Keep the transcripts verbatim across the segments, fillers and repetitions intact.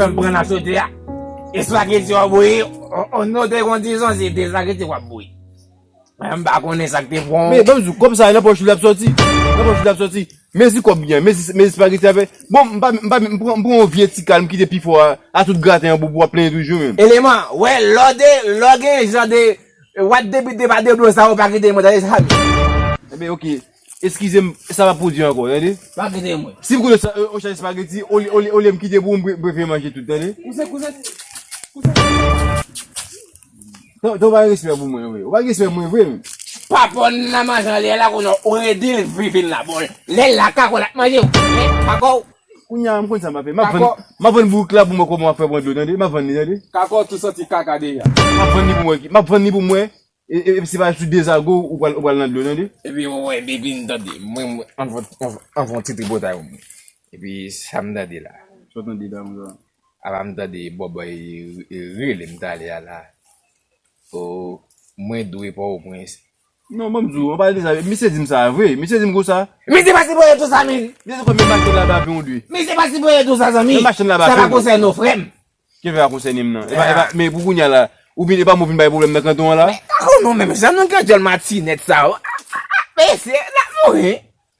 M pran nan sote a. Espageti w ap bouyi, on, on note kondisyon, se de espageti w ap bouyi. Mwen, m pa konnen sa k te pran. Men, ban m di w, kòb sa, nan pòch ou l ap sòti. Nan pòch ou l ap sòti. Mezi kòb li an, mezi, mezi espageti a fè. Bon, m pa, m pa, m pran, m pran yon vye ti kal, m kite pifò a, a tout graten an pou, pou w ap plenyen toujou menm. Eleman, wè, lè w de, lè w gen jan de, wad debit de pa de blo sa, ou pa kite mwen, tande sa. Ebyen, oke. Eskize m, sa p ap pwodui ankò, tande? Pa kite mwen. Si m konnen sa, e, on chay espageti, olye, olye, olye m kite pou ou, m pre-, prefere manje tout, tande? Ou se kouzen, kouzen. Tande, tande, ou pa gen respè pou mwen, vre. Ou pa gen respè pou mwen, vre, menm. Papa w nan manje anlè la, konnen ou redi l, viv vin la, bon. Lè l la, kako l ap manje w. Men, kako w. Kounye a, m konn sa m ap fè. M ap vann, m ap vann bourik la pou mwen, kòman m ap fè pran dlo, tande? M ap vann li, tande? Kako w tou santi kaka deja. M ap vann li pou mwen, m ap vann li pou mwen. E, e, e se pa sou dezago ou pral, ou pral nan dlo, tande? Epi, wè, depi m tande, mwen, mwen, anvan, anvan, anvan ti tripotay mwen. Epi, sa m tande la. Sa w tande la, konsa? Apa m tande bòbòy rele m talè a la. O, mwen dwe Pòtoprens. Non, ban m di w, an pale de sa, misye di m sa vre, misye di m konsa. Misye pa sipoze tou sa, men. Misye konbyen machann labapen ou dwe? Misye pa sipoze tou sa, zanmi. Sa pa konsène w, frè m. Ki fè a konsène m nan? E pa, e pa, men pou kounye a la, ou vin, e pa mwen vin bay pwoblèm nan kanton an la? Men kako nou menm, jan nou gen djòl matinèt sa yo. Mesye, n ap mouri.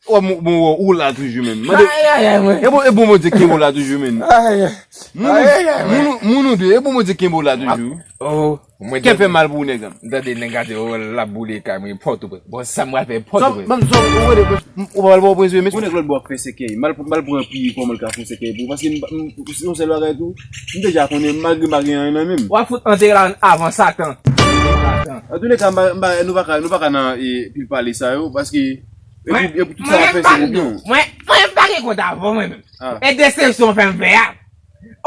Wè, bon, bon, wè, ou la toujou menm. Mande, ayayay, mwen. E bon, e bon Bondye kenbe w la toujou menm. Ayayay. Moun, ayayay, moun, moun ou de, e bon Bondye kenbe w la toujou. Oh, mwen kè fè mal pou ou, nèg la. M tande nèg la di, oh, l ap boule kay mwen, Pòtoprens. Bon, sa m pral fè Pòtoprens? Ban m di w, ou rele, ou pral Pòtoprens vre, mesye. Ou nèg lòt bò k fè sèkèy. M al, m al pran pi kòman l ka fè sèkèy pou ou. Paske m, m, se yon sèl bagay tou. M deja konnen, malgre m pa gen anyen nan men m. W ap fout antere la avan Satan. Antouleka, m pa, m pa, nou pa ka, nou pa ka nan, e, pil pale sa yo, paske e pou, e pou tout sa w ap fè, se pou byen w. Mwen, mwen, m pa gen kont avè w, mwen menm. E desepsyon w fè m fè a.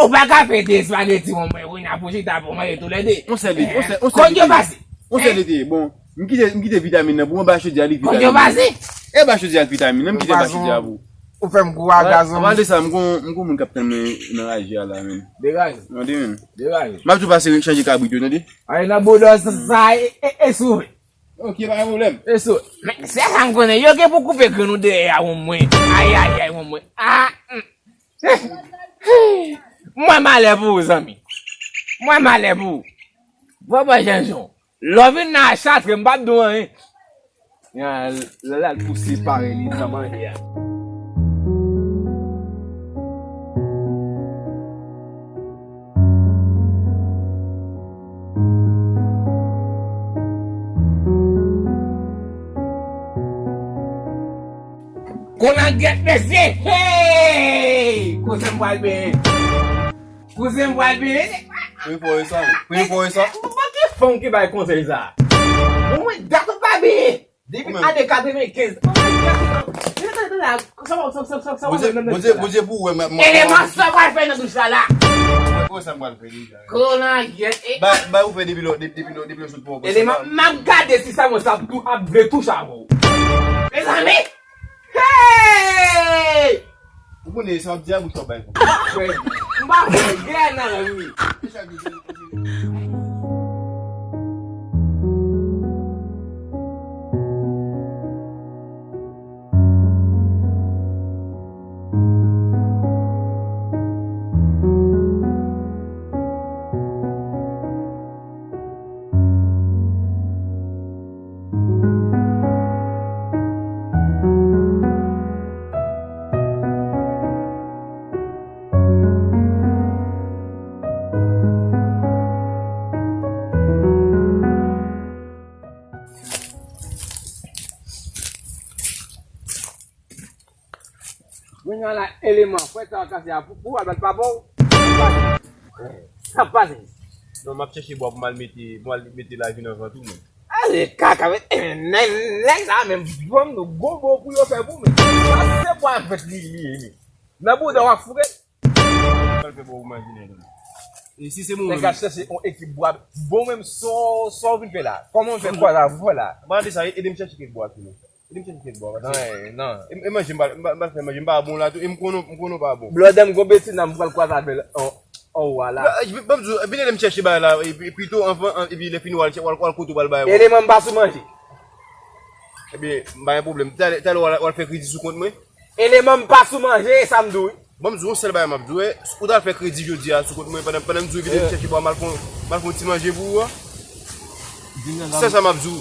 Ou pa ka fè de espageti pou mwen, Rina, pou chita pou manje toulède. On sèl lite, on sèl, on sèl lite. Kote yo pase? On sèl lite. Bon, m kite, m kite vitamin nan pou mwen, bay chodyè a li vitamin. Kote yo pase? E bay chodyè a vitamin nan, m kite bay chodyè a pou. Ou fè m gwo aga, zanmi. Anpale de sa, m gon, m gon moun k ap tann mwen nan raje a la, menm. Degaje. Tande, menm. Degaje. M ap tou pase chanje kabrit yo, tande. Ay, nan boudòs sa, e, e, e sou. Ok, pa gen pwoblèm. E sou. Men, se sa m konnen, yo gen pou koupe grenn ou dèyè a, yon mwen. Ayayay, yon mwen. Ah, mm. Mwen malè pou ou, zanmi. Mwen malè pou ou. Bon, bon, Janjon. Lè w vin nan achatre, m p ap di w anyen. Lè l al pou separe li nan manje a. Kolangyèt, mesye! Hey! Kote m pral benyen? Kouzen m pral benyen. Premye fwa w wè sa? Premye fwa w wè sa? Bon, ki fanm ki bay konsèy sa? Bon, mwen dakò pa benyen. Depi ane katrevenkenz. Bondye, Bondye, Bondye pou wè, mwen. Eleman, sa pral fè nan douch la la? Mwen, sa m pral fè deja. Kolangyèt. Bay, bay ou fè depi lò, depi, depi lò, depi lò sot pou. Eleman, m ap gade si sa mwen sa ap tou, ap vle touche avè w. Mezanmi! Hey! Ou konnen sa w ap di a, bouch w ap bay. M pa kwè. M pa kwè. Gè nan wi. Kounye a la, eleman, fwèt sa w kase a, pou, pou w al bat papa w. Sa pase. Non, m ap chèche bwa pou m al mete, pou m al mete lajin nan vant ou, men. Ale kaka, men, nèg, nèg sa menm, banm nou gwo bo pou yo fè pou, men. Sa se bwa vant li, li ye, men. Nan bouda w ap foure. Pral fè bwa pou manje nan. E si se mwen menm. Nèg ap chèche yon ekip bwa. Bon, menm sa w, sa w vin fè la. Kòman w fè kwaze avè w la? Mande sa, ede m chèche kèk bwa tou, non. Ede m chèche kèk bwa, paske. Non, non. E, e manje, m pa, m pa, m pa fè manje, m pa bon la tou, e m konnen, m konnen w pa bon. Blòdè m gon betiz la, m pral kwaze avè l an, anwo a la. Ban m di w, vin ede m chèche bagay la, epi, pito anvan, an, epi lè fini w al, w al, w al kote w pral bay yo. Eleman m pa sou manje. Ebyen, m pa gen pwoblèm. Talè, talè w al, w al fè kredi sou kont mwen. Eleman m pa sou manje, e sa m di w, wi. Bon, m di w yon sèl bagay m ap di w, ou t al fè kredi jodi a sou kont mwen pandan, pandan m di w vin chèche bò m al fè, m al fè yon ti manje pou ou a. Sèl sa m ap di w.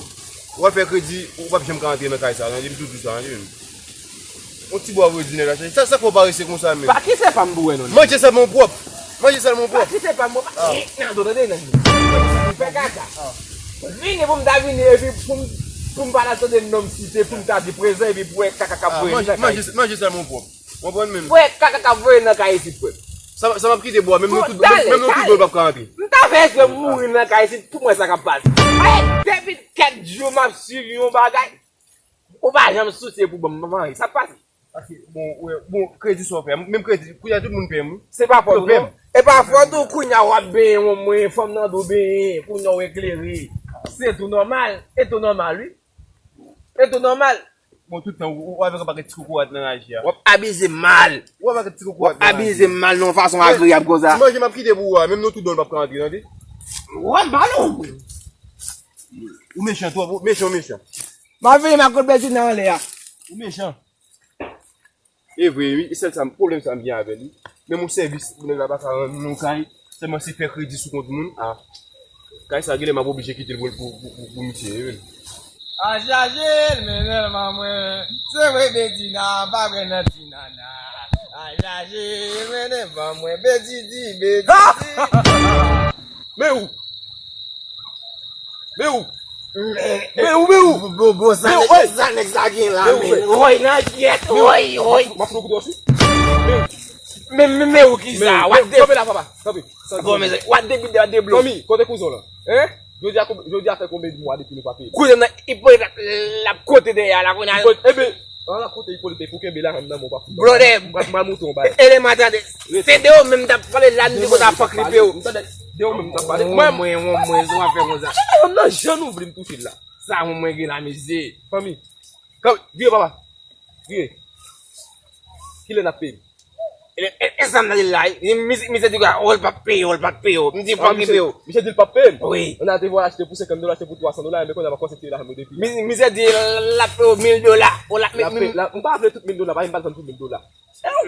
W al fè kredi, ou p ap janm ka antre nan kay sa, tande, m tou di w sa, tande, menm. Yon ti bò vre di nèg la chèche. Sa, sa fè w parese konsa, menm. Pa kite pa m pou wè, non. Manje sèlman w pwòp. Manje sèlman w pwòp. Pa kite pa m, pa. Nan do, tande, nan. Fè kaka. Vini pou m ta vini, epi pou m, pou m pa ta tande non m site, pou m ta di prezan, epi pou wè kaka k ap voye nan kay. Manje, manje sèlman w pwòp. Konprann menm. Frè, kaka k ap voye nan kay isit, frè. Sa, sa m ap kite bò, menm nou tout, menm, menm nou tout bon, l p ap ka antre. M ta fè eksprè m mouri nan kay isit pou m wè sa k ap pase. Ay, depi kèk jou m ap swiv yon bagay, ou pa janm sousye pou ban m manje. Sa k pase? Paske, bon, wè, bon, kredi sa w fè. Menm kredi, kounye a tout moun pè m, wi. Se pa fòt ou, non. E pa fòt ou, kounye a w ap benyen yon mwen, fanm nan do benyen, kounye a w eklere. Se tou nòmal, e tou nòmal, wi. E tou nòmal. Bon, tout tan, ou, ou avèk yon pakèt ti kokorat nan raje a. W ap abize mal. Ou avèk ti kokorat nan raje a. W ap abize mal nan yon fason agreyab konsa. Ti manje m ap kite pou ou a, menm nou tout bon l p ap ka antre, tande. W ap mal ou. Ou mechan twòp, ou mechan, ou mechan. M ap vini, m ap kot Bedjine anlè a. Ou mechan. E vre, wi, e sèl sa, pwoblèm sa m gen avè l, wi. Menm yon sèvis, nèg la pa ka rann nou kay. Sèlman se fè kredi sou kont moun. A. Kay sa, genlè m ap oblije kite l pou, pou, pou, pou misye, wi. A chaje l, mennen l ban mwen. Se vre, Bedjina, pa vre nan ti nana. A chaje l, mennen l ban mwen. Bedjidi, Bedjidi. Men ou! Men ou! Men ou, men ou! Bon, bon, sa nèg, sa nèg sa gen la, men. Woy, nan kyèt, woy, woy. M ap fout ou kout osi. Men, men, men ou ki sa? What the... Kanpe la, papa, kanpe. Bon, men, what the bidè, what the blow? Fanmi, kote kouzen w lan? Hein? Jodi a, jodi a fè konbyen mwa depi nou pa peye? Kouzen nan, Ipolit ap, l ap kote dèyè a la, kounye a. Ipolit, ebe, an la kote Ipolit, pou kenbe lajan m nan men w pa fout. Blòdè. M pral, m pral montre w yon bagay. Eleman, tande. Se de ou menm m t ap pale la, m di konsa fòk li peye w. M tande, de ou menm m t ap pale. Mwen, mwen, mwen, mwen, se w ap fè konsa. Chita, nan jan nou vle m touche l la. Sa mwen, mwen gen la, mesye. Fanmi. Vire, papa. Vire. Kilè n ap peye m? E, e, e sa m tande la, e, mi, misye di, oh, l p ap peye w, l p ap peye w. M di, fòk li peye w. Misye di l p ap peye m? Wi. Ann al te vwayaj, te pou senkant dola, te pou twa san dola, men kounye a m ap kòmanse peye lajan mwen depi. Mi, misye di l ap peye w mil dola. Ou l ap, m pa vle tout mil dola, paske m pa t vann pou mil dola.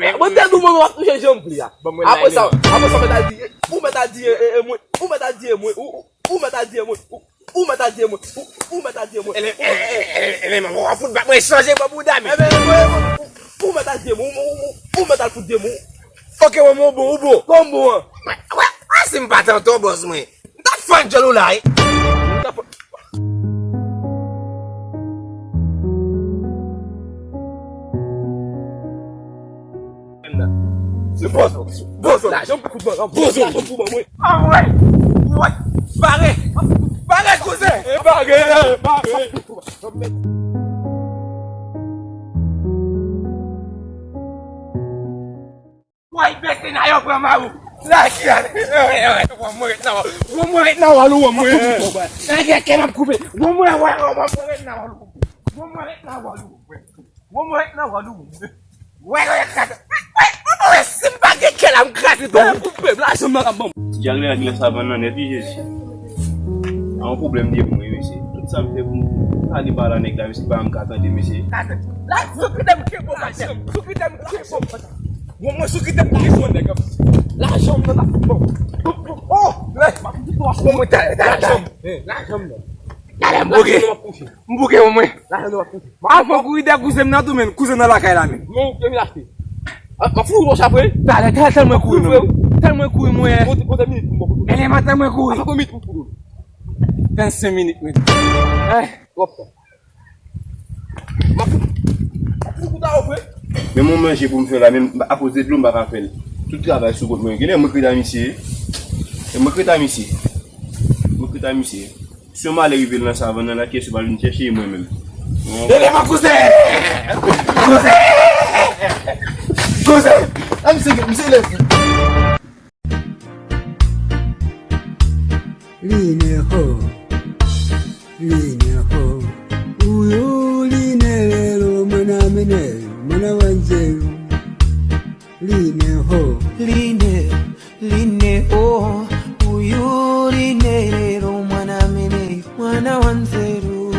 Men, mwen te di w, mwen, w ap touche jan m vle a. Apre sa, apre sa, mwen ta di, ou mèt a di, e, e, mwen, ou mèt a di, e, mwen, ou, ou, ou mèt a di, e, mwen, ou, ou mèt a di, e, mwen, ou, ou mèt a di, e, mwen. Ele, ele, ele, ele, men, w ap fout bat mwen chanje bò bouda, men. Enben, mwen, ou, ou mèt a di, e, mwen, ou, ou, ou, ou mèt al fout di, e, mwen. Ok, mwen, mwen bon, ou bon. Kòman bon an? Wè, wè, wè, si m pa t antò, bòs mwen. M t ap fè djòl ou la, wi. M t ap fè... Se bòs, bòs, lajan pou ban, bòs, lajan pou ban mwen. Anmwey! Woy! Bare! Bare, kouzen! E bare, bare! Woy, bese nan yo pran mawou. La ki ale. Woy, mwen ret nan wòl. Woy, mwen ret nan wòl ou, mwen. Nan gen kè m ap koupe. Woy, mwen, woy, woy, mwen ret nan wòl ou. Woy, mwen ret nan wòl ou. Woy, mwen ret nan wòl ou. Woy, woy, woy, woy, si m pa gen kè la, m kraze do. Koupe, lajan m nan ap ban m. Ti Jack la ki nan savann nan nèt, wi, Jezi. A yon pwoblèm de mwen, wi, mesye. Tout sa m fè pou m pale, pale a nèg la, mesye, pa m ka tande, mesye. La, sou kite m ke bon, madanm. Sou kite m ke bon. Bon, mwen sou kite m ke bon, nèg. Lajan m nan ap bon. Oh, lè. Bon, mwen talè, talè, talè. Lajan m nan. Talè, m bouke. M bouke, mwen. Lajan m nan ap kouche. Avan kouri dèyè kouzen m nan tou, men kouzen nan lakay la, men. Men ou te vin achte. Ah, m ap fout ou chapwe. Talè, talè, tèl mwen kouri, non. Tèl mwen kouri, mwen. Kote, kote minit pou m bò kote. Ele maten mwen kouri. Avan minit pou m fout ou. Vennsenk minit, men. Eh, twòp tan. M ap, m ap fout ou ta ofre. Men mwen manje pou m fè la, men akoz de dlo m pa ka fè l. Tout travay sou kont mwen. Genlè mwen kredi a misye. E mwen kredi a misye. Mwen kredi a misye. Si yon malè rive l nan savann nan la, kiyès yo pral vin chèche? E mwen menm. Eleman kouzen! Kouzen! Kouzen! A misye, misye lève. Line ho, line ho, uyu line lelo mwana mene, mwana wanje. Line ho. Line, line ho, uyu line lelo mwana mene, mwana wa nzeru.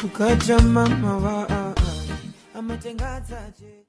Ukaja mama wa a a, amatenga zaje.